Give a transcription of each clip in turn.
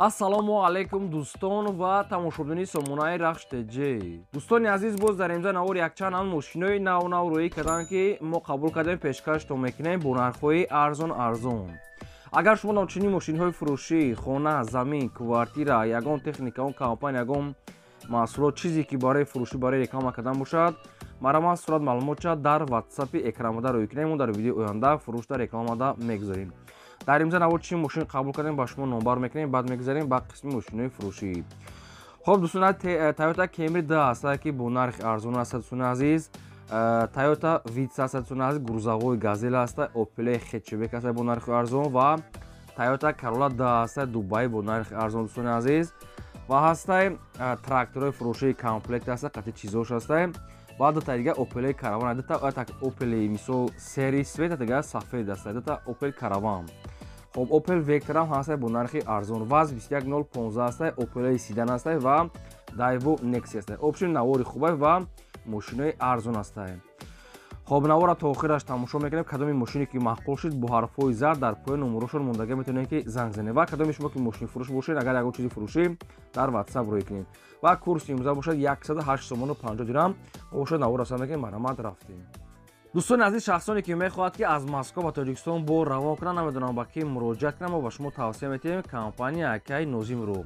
Ассалому алайкум, дӯстон ва тамошобинони сомонаи Рахш ТЖ. Дӯстони азиз, боз дар имза навор якчанд ан мошинои нав нав рӯӣ карданд, ки мо қабул кардем, пешкаштон мекунем бо нархҳои арзон арзон. Агар шумо чунин мошинҳои фурӯшӣ, хона, замин, квартира, ягон техника, он компания, ягон маҳсулот, чизе ки барои фурӯшӣ, барои реклама кардан бошад, марҳамат, сурат маълумотча дар ватсапи экранбода рӯй кунем. Мо дар видеои оянда фурӯшда, рекламада мегузорем. Дар имза навор чӣ мошин қабул кардем, ба шумо номбар мекунем, баъд мегузарем ба қисми мошинои фурӯшӣ. Хоб, дӯстона, Toyota Camry 2 аст, ки бо нархи арзон аст, дӯстони азиз. Toyota Vitz аст, дӯстони азиз, грузовой Газель аст, Opel хэтчбек аст бо нархи арзон ва Toyota Corolla 2 аст, Дубай, бо нархи арзон, дӯстони азиз. Ва ҳастай тракторҳои фурӯшии комплект аст, қати чизош ҳастай ва дута дига Opel Caravan, дута Opel, мисол, серый цвет, дига сафед аст, дута Opel Caravan. Хоб, Opel Vectra ҳам ҳастай бо нархи арзон, ВАЗ 21015 ҳастай, Opel седан ҳастай ва Daewoo Nexia ҳастай. Общем, навори хубай ва мошинои арзон ҳастай. Хоб, навора то охираш тамошо мекунем. Кадоми мошине ки маъқул шуд, бо ҳарфҳои зард дар поён номерошон мондага, метавонед, ки занг занед. Ва кадоми шумо ки мошинфурӯш бошед, агар ягон чизи фурӯшӣ, дар WhatsApp рӯй кунед. Ва курси имрӯза бошад 108 сомону 50 дирам бошад. Навора сар мекунем, марҳамат, рафтем. Дӯстони азиз, шахсоне ки мехоҳад, ки аз Москва ба Тоҷикистон бор равон кунанд, намедонам, ба кӣ муроҷиат кунам, мо ба шумо тавсия метиҳем компания акай Нозимро.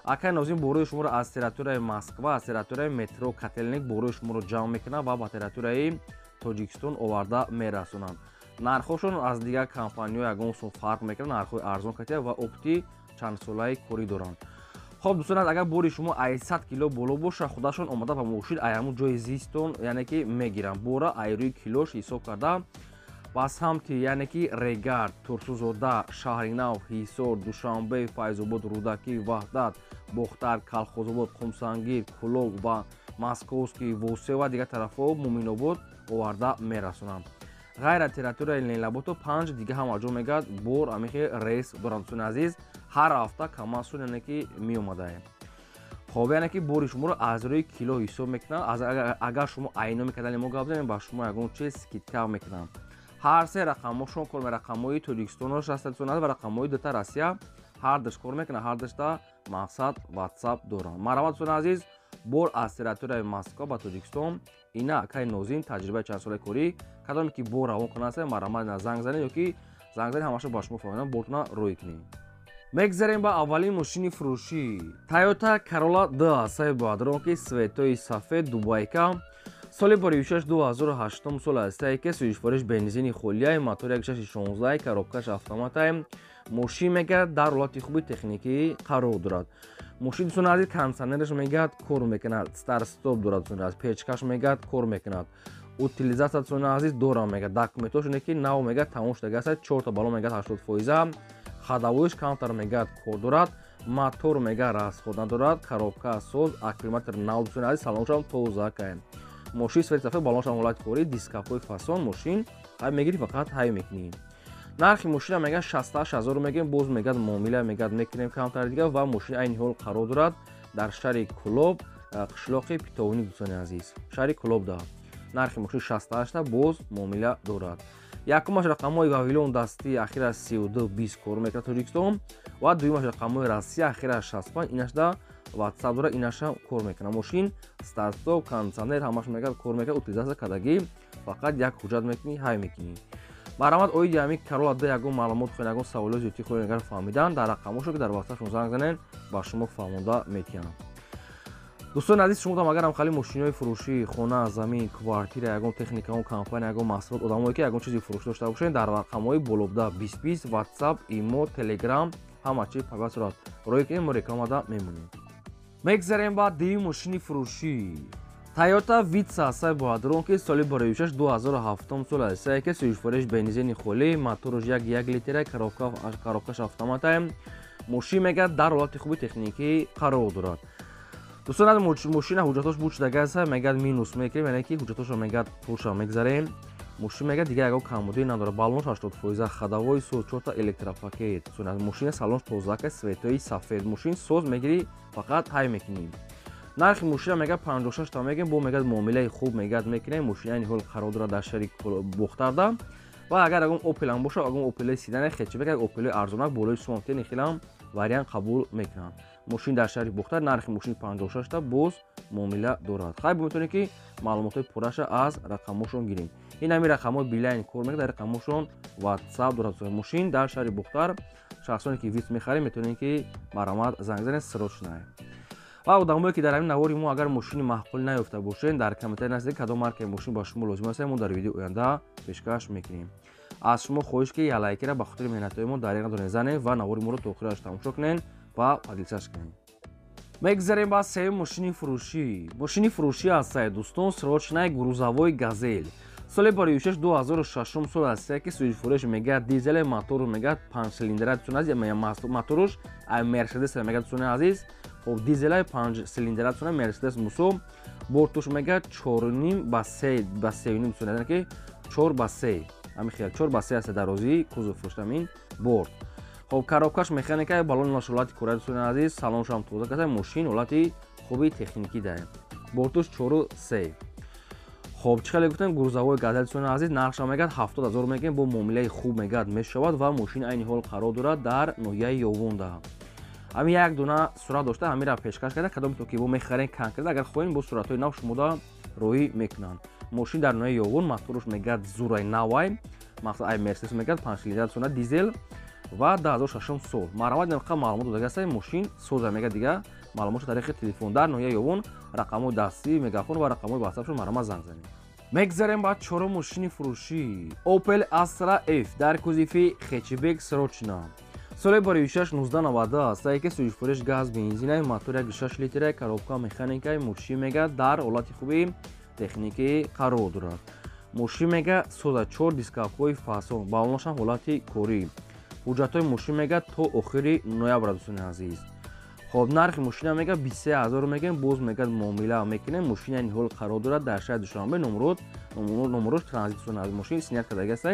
Акай Нозим борои шуморо аз территорияи Москва, аз территорияи метро Котельник борои шуморо ҷамъ мекунад ва ба территорияи Тоҷикистон оварда мерасонанд. Нархҳошон аз дигар компаниҳо ягон сум фарқ мекунад, нархҳои арзон катия ва опыти чандсолаи корӣ доранд. Хоб, дӯстон, агар бори шумо ай 100 кило боло боша, худашон омада ба мошин ай ҳамун ҷои зистон, яъне ки мегиранд бора, ай рӯи килош ҳисоб карда, ба самти, яъне ки, Регар, Турсунзода, Шаҳринав, Ҳисор, Душанбе, Файзобод, Рӯдакӣ, Ваҳдат, Бохтар, Калхозобод, Қумсангир, Кӯлоб ва Московский, Восе ва дигар тарафҳо, Муминобод оварда мерасонанд. Ғайр аз территорияи Ленинабоду панҷ дига ҳама ҷо мегӯяд, бор амихи рейс доранд, дӯстони азиз, ҳар ҳафта камасун, яъне ки, меомадаем. Хоб, яъне ки бори шуморо аз рӯи кило ҳисоб мекунанд. Агар шумо айноми кардани мо гап занем, ба шумо ягон чиз скидка мекунанд. Ҳар се рақамҳошон кор, рақамҳои Тоҷикистонош аст ва рақамҳои дута Россия, ҳар душ кор мекунад, ҳар душта мақсад WhatsApp доранд. Марҳамат, дӯстони азиз, бор аз территорияи Москва ба Тоҷикистон, ина акай Нозим, таҷрибаи чандсолаи корӣ. Кадоме ки бор равон кунад, марҳамат, занг занед ё ки занг занед, ҳамаша ба шумо фаҳмонам, бортона рӯй кунед. Мегзарем ба аввалин мошини фурӯшӣ. Toyota Corolla 2 сай бадрон, ки цветои сафед, дубайка, соли баришаш 2008 сол астае, ки сӯзишвориш бензини холияй, мотор 1.16, коробкаш автоматай. Мошин мегӯяд, дар ҳолати хуби техникӣ қарор дорад. Мошин, дӯстони азиз, кондиционераш мегӯяд, кор мекунад, старт-стоп дорад, дӯстони азиз, печкаш мегӯяд, кор мекунад, утилизация, дӯстони азиз, дорам мегӯяд, документошоне ки нав мегӯяд, тамом шудага аст, чорта балон мегӯяд 80%, ходовойш камтар мегӯяд, кор дорад, мотор мегӯяд, расход надорад, коробка соз, аккумулятор нав, дӯстони азиз, салоншам тоза каем. Мошин цвети сафед, балоншам ҳолати корӣ, дискапҳои фасон. Мошин ҳай мегирӣ, фақат ҳай мекунӣ. Нархи мошина мегӯяд, 68 000 мегӯем, боз мегӯяд, муомила мегӯяд, мекунем камтар дига. Ва мошин айни ҳол қарор дорад дар шаҳри Кӯлоб, қишлоқи Питовник, дӯстони азиз, шаҳри Кӯлоб да. Нархи мошин 68-та, боз муомила дорад. Якумаш рақамҳои Вавилон дастӣ, ахира 32 20 кор мекунад, Тоҷикистон, ва дуюмаш рақамҳои Россия, ахира 65, инашда WhatsApp дорад, инашам кор мекунад. Мошин старт-стоп, кондиционер, ҳамаш мегӯяд, кор мекунад, утилизация кардагӣ, фақат як ҳуҷҷат мекунӣ, ҳай мекунӣ. Марҳамат, оиди ҳамин Corolla 2 ягон маълумот хоҳед, ягон саволои зиёдтӣ хоҳед, агар фаҳмидан, дар рақамҳошо, ки дар WhatsApp занг занед, ба шумо фаҳмонда метиҳам. Дӯстони азиз, шумо агарам хали мошинои фурӯшӣ, хона, замин, квартира, ягон техника, ягон компания, ягон маҳсулот, одамое ки ягон чизи фурӯшӣ дошта бошед, дар рақамҳои болобда 20 20 WhatsApp, имо, Telegram, ҳама чи пайваст сурат рӯй кунем, мо рекламада мемонем. Мегзарем ба дуюм мошини фурӯшӣ. Toyota Vitz ҳастай боадрон, ки соли бароишаш 2007 сол астае, ки сӯзишвориш бензини холӣ, моторш 1.1 литра, коробкаш автоматай. Мошин мегӯяд, дар ҳолати хуби техникӣ қарор дорад. Дӯстон, мошина ҳуҷҷатош буд шудага аст, мегӯяд, минус мекунем, яъне ки ҳуҷҷатошро мегӯяд, пулша мегзарем. Мошин мегӯяд, дигар ягон камбудӣ надорад, балонш 80%, ходовой соз, чорта электропакет. Мошина салонш тозака, цветои сафед, мошин соз, мегирӣ, фақат ҳай мекунӣ. Нархи мошина мегӯяд, 56 та мегӯем, бо мегӯяд, муомилаи хуб мегӯяд, мекунем. Мошина айни ҳол қарор дорад дар шаҳри Бохтарда. Ва агар ягон Опелам бошад, ягон Опелои седане, хэтчбек, як Опелои арзонак болои сумам тени хелам вариант қабул мекунанд. Мошин дар шаҳри Бохтар, нархи мошин 56 та, боз муомила дорад. Хай, метавонед ки маълумотҳои пурраша аз рақамҳошон гирем. Ин ҳамин рақамҳои Билайн кор мекунад, дар рақамҳошон WhatsApp дорад. Мошин дар шаҳри Бохтар, шахсоне ки Витс мехаред, метавонед ки марҳамат занг занед, срочно. Ва одамое ки дар ҳамин навори мо агар мошини маъқул наёфта бошед, дар комментарий нависед, кадом маркаи мошин ба шумо лозим аст, мо дар видеои оянда пешкаш мекунем. Аз шумо хоҳиш ки як лайкера ба хотири меҳнатҳои мо дар як надонед занед ва навори моро то охираш тамошо кунед ва поделиться кунед. Мегзарем ба сеюм мошини фурӯшӣ. Мошини фурӯшӣ ҳастае, дӯстон, срочный грузовой Газель. Соли барои 2006 сол аст, ки сӯҷфурӯш мегӯяд дизеле, мотору мегӯяд 5 цилиндра, дӯстони, моторуш ай Мерседес мегӯяд, дӯстони азиз. Хоб, дизелаи 5 цилиндра, дӯстони, Мерседес мусо, бортуш мегӯяд 4,5 ба 3 ба 3,5, дӯстони, ки 4 ба 3, ҳамин хел 4 ба 3 аст дарозии кузов фурӯштамин борт. Хоб, коробкаш механика, баллони ҳолати кора, дӯстони азиз, салоншам тоза каса, мошин ҳолати хуби техникӣ дорад. Бортуш 4 3. Хоб, чӣ хеле гуфтем, грузовой Газель, дӯстони азиз, нархша мегӯяд 70 ҳазор мегӯем, бо муомилаи хуб мегӯяд мешавад ва мошин айни ҳол қарор дорад дар ноҳияи Ёвонда. Ҳамин як дона сурат дошта, ҳаминра пешкаш карда, кадоме то ки бо мехарен конкрет, агар хоҳем, бо суратҳои нав шумода роҳӣ мекунанд. Мошин дар ноҳияи Ёвон, моторуш мегӯяд зурай навай, мақсад ай Мерседес мегӯяд 5 литр, дӯстона, дизел ва 2006 сол. Марҳамат, инқа маълумот додагааст, мошин соза мегӯяд, дига маълумотшо тариқи телефон дар ноҳияи Ёвон, рақамҳои дастӣ, мегафон ва рақамҳои ватсапшон марҳамат занг занед. Мегзарем ба чорум мошини фурӯшӣ. Opel Astra F дар кузови хэтчбек срочно. Соли барои 1990 аст, ки сӯҷфурӯш газ бензинай, мотор 1,6 литра, коробка механикай, мошин мегӯяд дар ҳолати хуби техникӣ қарор дорад. Мошин мегӯяд соза, чор дискавҳои фасон, баллонашам ҳолати корӣ. Ҳуҷҷатҳои мошин мегӯяд то охири ноябр, дӯстони азиз. Хоб, нархи мошина мегӯяд 23 ҳазор мегӯем, боз мегӯяд муомила мекунем. Мошин айни ҳол қарор дорад дар шаҳри Душанбе, номерош транзит, дӯстони азиз, мошин снять кардагиаст,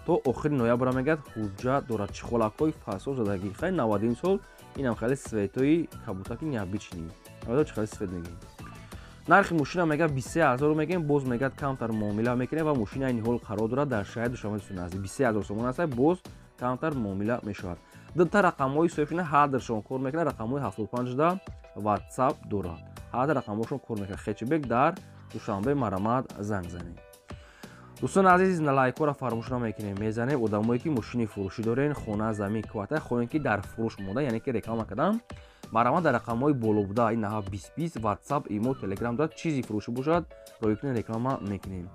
то охири ноябр мегӯяд ҳуҷҷат дорад. Чехолакҳои фасон задагӣ, хай, 90 сол, инам хеле цветои кабутаки необычный, чӣ хеле цвет мегӯем. Нархи мошина мегӯяд 23 ҳазор мегӯем, боз мегӯяд камтар муомила мекунем ва мошин айни ҳол қарор дорад дар шаҳри Душанбе, дӯстони азиз, 23 ҳазор сомон аст, боз камтар муомила мешавад. Дута рақамҳои соҳибшона ҳардршон кор мекунад, рақамҳои 75-да WhatsApp дорад, ҳард рақамҳошон кор мекунад. Хэтчбек дар Душанбе, марҳамат занг занед. Дӯстони азиз, лайкҳоро фаромӯш намекунем, мезанем. Одамое ки мошини фурӯшӣ дорен, хона, замин, квартира хоҳем ки дар фурӯш монда, яъне ки реклама кардан, марҳамат дар рақамҳои боло буда, ин наҳа 20 20 WhatsApp, имо, Telegram дорад, чизи фурӯшӣ бошад, роҳӣ кунем, реклама мекунем.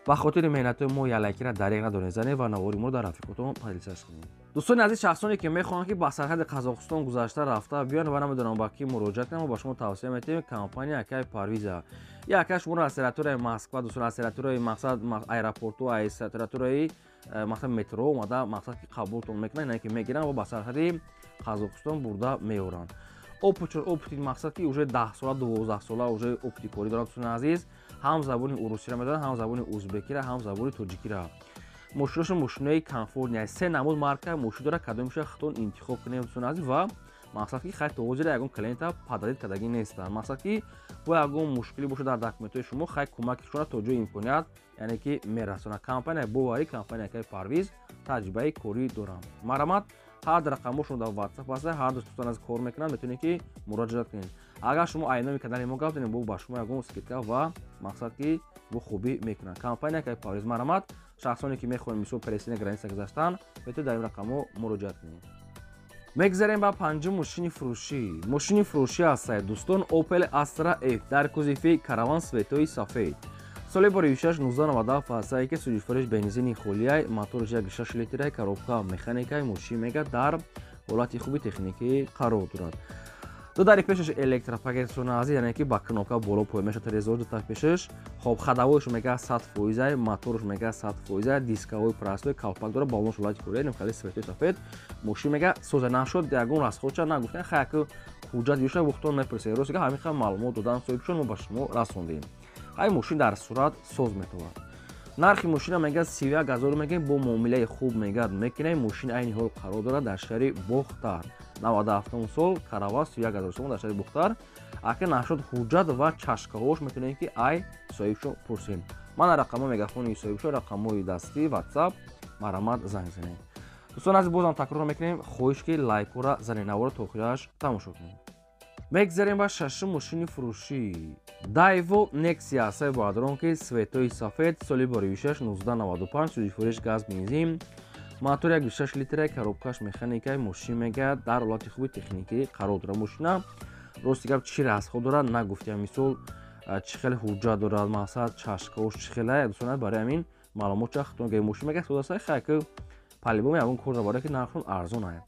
Ба хотири меҳнатҳои мо як лайкира дареғ надорем, занед ва навори моро дар рафиқотон поделиться кунед. Дӯстони азиз, шахсоне ки мехоҳанд ки ба сарҳади Қазоқистон гузашта рафта биёянд ва намедонам ба кӣ муроҷиат кунанд, мо ба шумо тавсия медиҳем компания акай Парвиза. Я акай шуморо аз территорияи Москва, дӯстон, аз территорияи мақсад аэропорту, аз территорияи мақсад метро омада, мақсад ки қабултон мекунанд, яъне ки мегиранд ва ба сарҳади Қазоқистон бурда меоранд. Опыт, опыти мақсад ки уже 10 сола, 12 сола уже опыти корӣ доранд, дӯстони азиз, ҳам забони урусиро медонанд, ҳам забони узбекиро, ҳам забони тоҷикиро. Мошиношон мошинои комфортный, се намуд марка мошин дорад, кадомеша худтон интихоб кунем, дӯстони азиз, ва мақсад ки хай то ҳозира ягон клиента подводить кардагӣ нестанд. Мақсад ки бо ягон мушкилӣ бошад дар документҳои шумо, хай кӯмаки шумо то ҷои имконият, яъне ки мерасонад. Компания боварӣ, компания акаи Парвиз, таҷрибаи корӣ дорам. Марҳамат, ҳар рақамҳошон дар WhatsApp ҳаста, ҳар дӯстон аз кор мекунанд, метавонед ки муроҷиат кунед. Агар шумо айноми канали мо гап занед, бо ба шумо ягон скидка ва мақсад ки бо хубӣ мекунанд. Компания акаи Парвиз, марҳамат, шахсоне ки мехоҳанд мисол пересечение граница гузаштан, метавонед дар ин рақамҳо муроҷиат кунед. Мегзарем ба панҷум мошини фурӯшӣ. Мошини фурӯшӣ ҳастае, дӯстон, Opel Astra F дар кузови караван, цветои сафед. Соли бори 1997 ҳастае, ки сӯҷифурӯш бензини холияй, моторш 1,6 литрай, коробка механикай, мошин мегӯяд дар ҳолати хуби техникӣ қарор дорад. Ду дари пешаш электропакет, азиз, яъне ки ба кнопка боло поён мешавад трезор дута пешаш. Хоб, ходовойш мегӯяд 100 фоизай, моторш мегӯяд 100 фоизай, дисковой простой, колпак дорад, баллонш ҳолати кория, хеле цветои сафед. Мошин мегӯяд соза нашуд, ягон расходча нагуфтан, хай яку ҳуҷҷат ёша вухтон мепурсед. Рости ҳамин хел маълумот додан соҳибшон, мо ба шумо расондем. Ҳай, мошин дар сурат соз метавад. Нархи мошина мегӯяд 31 ҳазор мегӯем, бо муомилаи хуб мегӯяд мекунем. Мошин айни ҳол қарор дорад дар шаҳри Бохтар, 97 сол, караван, 31 ҳазор сомон дар шаҳри Бохтар. Ака нашуд ҳуҷҷат ва чашкаҳош, метавонем ки ай соҳибшон пурсем. Мана рақамҳои мегафони соҳибшон, рақамҳои дастӣ, WhatsApp, марҳамат занг занед. Дӯстон азиз, бозам такрор мекунем, хоҳиш ки лайкҳоро занед, навора то охираш тамошо кунед. Мегзарем ба шашум мошини фурӯшӣ. Daewoo Nexia ҳастаи бародарон, ки цветои сафед, соли боривишаш 1995, сӯзишвориш газ бензин, мотор 1.6 литра, коробкаш механикаи. Мошин мегӯяд дар ҳолати хуби техникӣ қарор дорад. Мошина рости гап чӣ расход дорад нагуфтем, мисол чӣ хеле ҳуҷҷат дорад, мақсад чашкаош чӣ хеле, дӯстон, барои ҳамин маълумот чахтон. Мошин мегӯяд содасай, хай ки по-любому ягон кор набарад, ки нархшон арзон ая.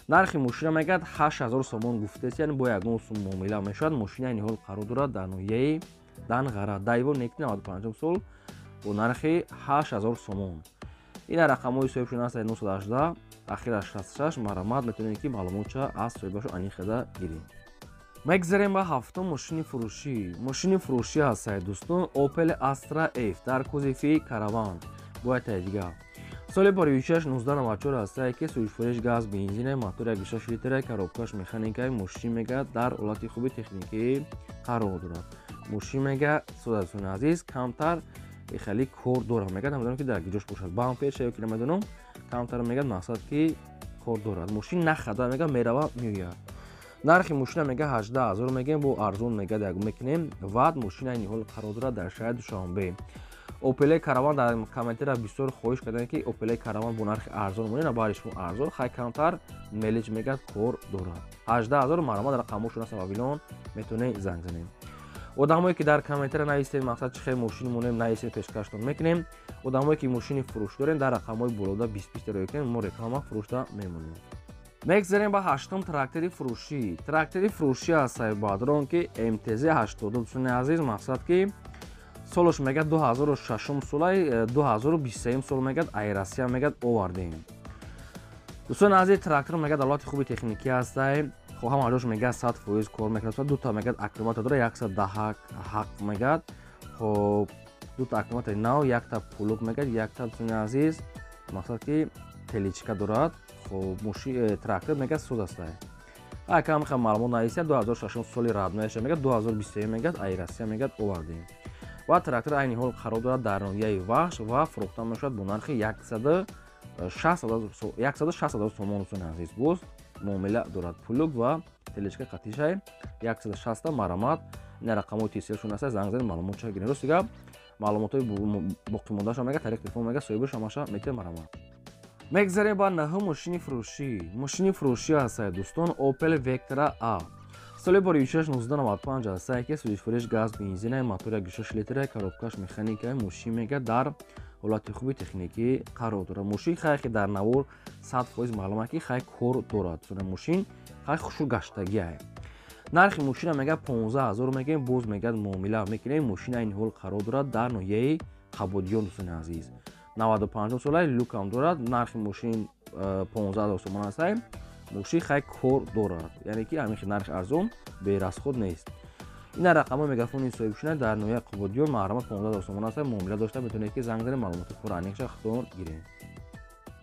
Нархи мошина мегӯяд 8000 сомон гуфтест, яъне бо ягон сум муомила мешавад. Мошина айни ҳол қарор дорад дар ноҳияи Данғара. Daewoo Nexia 95 сол бо нархи 8000 сомон. Ина рақамҳои соҳибшон аст 918 ахираш 66. Марамат, метавонед ки маълумотча аз соҳибашо аниқ гиред. Мегзарем ба ҳафтум мошини фурӯшӣ. Мошини фурӯшӣ ҳастае, дӯстон, Opel Astra F дар кузови Караван, бояд таи дигар. Соли боривишаш 1994 ҳастае, ки сӯзишвориш газ бензине, мотор 1.6 литра, коробкаш механикаи. Мошин мегӯяд дар ҳолати хуби техникӣ қарор дорад. Мошин мегӯяд, дӯстони азиз, камтар хеле кор дорад, мегӯяд намедонам ки дар куҷош бошад, бамперша ё ки намедонам, камтар мегӯяд мақсад ки кор дорад. Мошин нахада, мегӯяд мерава меояд. Нархи мошина мегӯяд 18 000 мегӯем, бо арзон мегӯяд ягон мекунем. Вад мошина айни ҳол қарор дорад дар шаҳри Душанбе. Opel Караван дар комментария бисёр хоҳиш карданд, ки Opel Караван бо нархи арзон монед, баъди шумо арзон, хай камтар мелич мегӯяд кор дорад. 18 000, марҳамат, рақамҳошон аст, вавилон метавонед занг занед. Одамое ки дар комментария нависед, мақсад чӣ хел мошин монем, нависед, пешкаштон мекунем. Одамое ки мошини фурӯш дорем, дар рақамҳои болода 20 20 роя кунем, мо реклама фурӯшда мемонем. Мегзарем ба ҳаштум трактори фурӯшӣ. Трактори фурӯшӣ ҳастаи бародарон, ки МТЗ 82, дӯстони азиз, мақсад ки солаш мегӯяд 2006 солай, 2023 сол мегӯяд ай Россия мегӯяд овардем. Дӯстони азиз, трактор мегӯяд ҳолати хуби техникӣ ҳастай. Хоб, ҳама ҷош мегӯяд 100% кор мекунад. Дута мегӯяд аккумулятор дорад, 110 ҳақ мегӯяд. Хоб, дута аккумулятори нав, якта плуг мегӯяд, якта, дӯстони азиз, мақсад ки тележка дорад. Хоб, трактор мегӯяд соз астай. Акам ха маълумот нависия, 2006 соли роднояша мегӯяд, 2023 мегӯяд ай Россия мегӯяд овардем. Ва трактор айни ҳол қарор дорад дар ноҳияи Вахш ва фурӯхта мешавад бо нархи 160 000 сомон. Дӯстони азиз, боз муомила дорад. Плуг ва тележка қатишай 160. Марамат, ина рақамҳои тисершон аст, занг занед, маълумотча гиред. Рости гап, маълумотҳои боқимондаашон мегӯяд тариқи телефон мегӯяд соҳибаш ҳамаша метавонед, марамат. Мегзарем ба наҳум мошини фурӯшӣ. Мошини фурӯшӣ ҳастае, дӯстон, Opel Vectra A, соли боривишаш 1995 ҳастае, ки сӯзишвориш газ бензина, мотор 1.6 литра, коробкаш механика. Мошин мегӯяд дар ҳолати хуби техникӣ қарор дорад. Мошин хай ки дар навор 100% маълум ки хай кор дорад. Мошин хай хушрӯ гаштагиае. Нархи мошина мегӯяд 15 000 мегӯем, боз мегӯяд муомила мекунем. Мошин айни ҳол қарор дорад дар ноҳияи Қабодиён, дӯстони азиз. 95 солаи, люкам дорад. Нархи мошин 15 000 сомон ҳастай. Мошин хай кор дорад, яъне ки ҳамин нархи арзон берасход нест. Ина рақамҳои мегафони соҳибшина дар ноҳияи Қубодиён. Маҳрамат, 15 000 сомон ҳастай, муомила дошта метавонед ки занг занед, маълумоти пурра аниқша худтон гиред.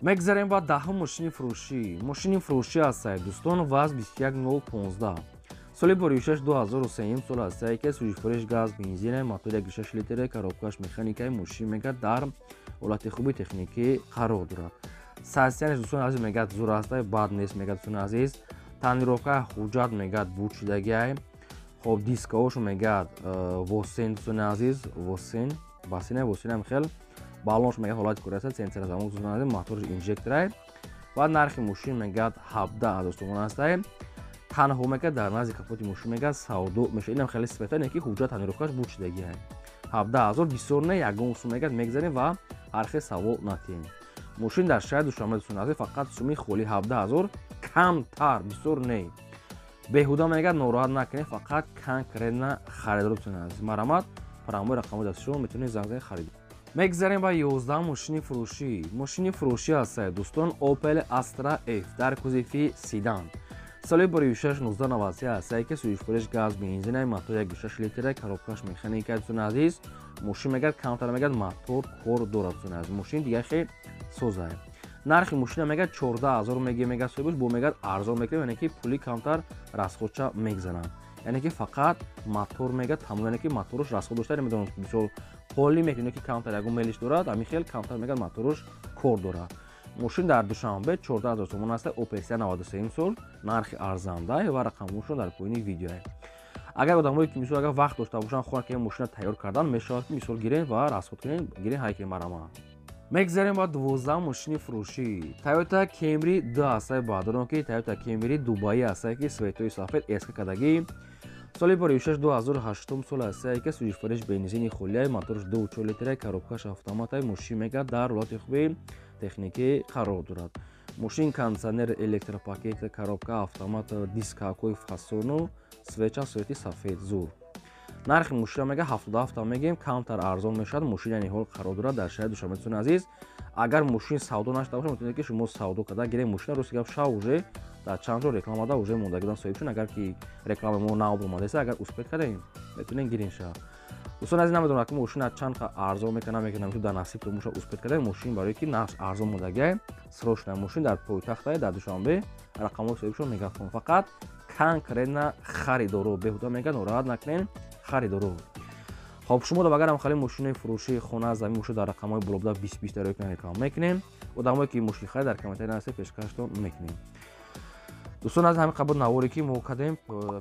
Мегзарем ба даҳум мошини фурӯшӣ. Мошини фурӯшӣ ҳастай, дӯстон, ВАЗ 21015, соли боривишаш 2003 сол ҳастае, ки сӯзишвориш газ бензина, мотор 1.6 литра, коробкаш механикаи. Мошин мегӯяд дар ҳолати хуби техникӣ қарор дорад. Состоянияш, дӯстони азиз, мегӯяд зур ҳастай, бад нест мегӯяд, дӯстони азиз. Тонировка ҳуҷҷат мегӯяд бучидагиай. Хоб, дискаҳошо мегӯяд восен, дӯстони азиз, восен басина восенам хел баллонш мегӯяд ҳолати кор аст, центрозамок, дӯстони азиз, моторш инжекторай. Ва нархи мошин мегӯяд 17 000 сомон ҳастай. Танҳо мегӯяд дар назди капоти мошин мегӯяд савдо мешавад. Инам хеле сифата не ки ҳуҷҷат тонировкаш бучидагиай. 17 000 бисёр не, ягон сум мегӯяд мегзарем ва ҳар хел савол натиҳем. Мошин дар шаҳри Душанбе, дӯстони азиз, фақат суми холи 17 000, камтар бисёр не. Беҳуда мегӯяд нороҳат накунед, фақат конкретно харидор, дӯстони азиз. Марамат, парамои рақамҳои дасти шумо метавонед занг занед, харид. Мегзарем ба 11 мошини фурӯшӣ. Мошини фурӯшӣ ҳастае, дӯстон, Opel Astra F дар кузови седан, соли боривишаш 1993 ҳастае, ки сӯзишвориш газ бензина, мотор 1.6 литра, коробкаш механика. Дӯстони азиз, мошин мегӯяд камтар мегӯяд мотор кор дорад. Дӯстони азиз, мошин дигар хел созае. Нархи мошина мегӯяд 14 000 мегӯяд, мегӯяд соҳибаш бо мегӯяд арзон мекунем, яъне ки пули камтар расходча мегзанад, яъне ки фақат мотор мегӯяд тамом, яъне ки моторш расход дошта, намедонам, мисол поли мекунед ки камтар ягон мелиш дорад, ҳамин хел камтар мегӯяд моторш кор дорад. Мошин дар Душанбе 14 000 сомон аст, Опел 93 сол, нархи арзанда ва рақамҳошон дар поёни видеое. Агар одамое ки, мисол, агар вақт дошта бошанд, хоҳанд ки мошина тайёр кардан, мешавад ки, мисол, гирен ва расход кунен, гирен, ҳай кунен барама. Мегзарем ба 12 мошини фурӯшӣ. Toyota Camry 2 ҳастаи баъдорон, ки Toyota Camry Дубаи ҳастае, ки цветои сафед, эска кардагӣ, соли 6 2008 сол ҳастае, ки сӯзишвориш бензини холияй, моторш 2,4 литра, коробкаш автоматай. Мошин мега дар ҳолати хуби техникӣ қарор дорад. Мошин кондиционер, электропакет, коробка автомат, дискакҳои фасону свеча, цвети сафед, зур. Нархи мошина мега 77 мегем, камтар арзон мешавад. Мошин яъне ҳол қарор дорад дар шаҳри Душанбе. Дӯстони азиз, агар мошин савдо нашуда бошад, метавонед ки шумо савдо карда гирем мошина. Рости гап, шав уже дар чанд ҷо рекламада уже мондагидан соҳиб шуд. Агар ки реклама мо нав омадаест, агар успеть кардем, метавонем гирем ша. Дӯстони азиз, намедонам ки мошина чанд арзон мекунам, мекунам, дар насиб моша успеть кардем мошин, барое ки нарх арзон мондагиа. Срочно мошин дар пойтахтае, дар Душанбе, рақамҳои соҳибшон Мегафон. Фақат конкретно харидоро беҳуда мега нороҳат накунем, харидоро. Хоб, шумо агарам хеле мошинои фурӯшии хона, замин бошад, дар рақамҳои болобуда 20 20 дар экран реклама мекунем. Одамое ки мошин харид, дар комментарий нависед, пешкаштон мекунем. Дӯстон, аз ҳамин қабул наворе ки мо кардем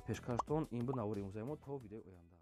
пешкаштон, ин буд навори имрӯзаи мо. То видеои оянда.